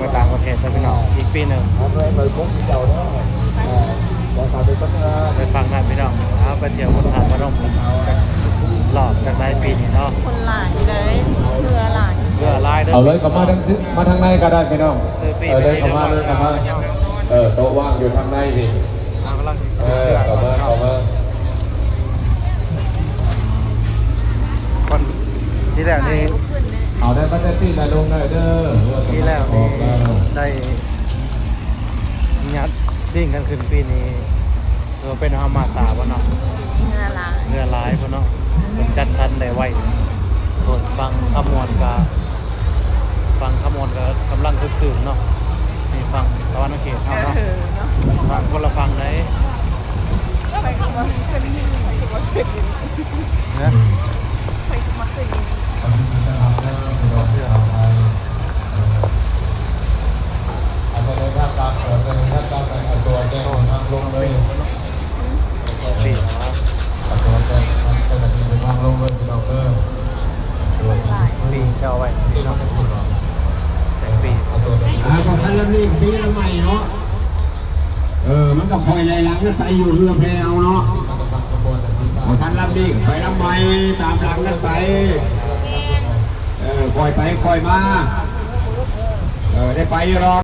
ໄປຕ່າງປະເທດເດີພີ່ນ້ອງ ອີກປີໜຶ່ງ ໄປຝັ່ງນັ້ນພີ່ນ້ອງ ເອົາໄປທ່ຽວພະທາດພະນົມ ລອບຈັກໄດ໋ປີນີ້ເນາະ ຄົນຫຼາຍຢູ່ເດ້ ເຮືອຫຼາຍ ເຮືອຫຼາຍເດີ ເອົາເລີຍ ເຂົ້າມາທາງ ມາທາງໃນກໍໄດ້ພີ່ນ້ອງ ເອີ ເດີນເຂົ້າມາ ເດີນເຂົ້າມາ ເອີ ໂຕະວ່າງຢູ່ທາງໃນພີ້ ເຮົາກຳລັງ ເອີ ເຂົ້າມາ ເຂົ້າມາ ຄົນ ທີແລກນີ້ ເອົາໄດ້ມາແຕ່ຕີນນາລົງໄດ້ເດີ ທີແລກນີ້ໄດ້ຍັດຊິງກັນຂຶ້ນ ປີນີ້ ເອີ ເປັນເຮົາມາສາບໍ່ເນາະ ເຮືອຫຼາຍ ເຮືອຫຼາຍພຸ້ນເນາະ ເພິ່ນຈັດສັນໄດ້ໄວ ໂພດ ຝັ່ງຄຳມ່ວນກະ ຝັ່ງຄຳມ່ວນກະກຳລັງຄຶກຄື້ນເນາະ ນີ້ຝັ່ງສະຫວັນນະເຂດເຮົາເນາະ ເອີ ເນາະ ຝັ່ງຄົນລະຝັ່ງໃດ ຂ້ອຍກໍບໍ່ເຄີຍ ຂ້ອຍກໍບໍ່ເຄີຍຢູ່ນີ້ ຮະ ຂ້ອຍກໍບໍ່ເຄີຍຢູ່ນີ້ ເອົາຕົວແຈ້ງທາງລົງເລີຍ ເອົາຕົວແຈ້ງທາງເຈົ້າໜ້າທີ່ເດີນທາງລົງເລີຍພີ່ນ້ອງເດີ ປີເຈົ້າໄວ້ພີ່ນ້ອງ ແສງປີ ອ່າ ບໍ່ທັນລຳນີ້ ປີລຳໃໝ່ເນາະ ເອີ ມັນກໍຄ່ອຍໄລ່ຫຼັງກັນໄປຢູ່ເຮືອແພເຮົາເນາະ ບໍ່ທັນລຳນີ້ ໄປລຳໃໝ່ ຕາມຫຼັງກັນໄປ ເອີ ຄ່ອຍໄປຄ່ອຍມາ ເອີ ໄດ້ໄປຢູ່ດອກ.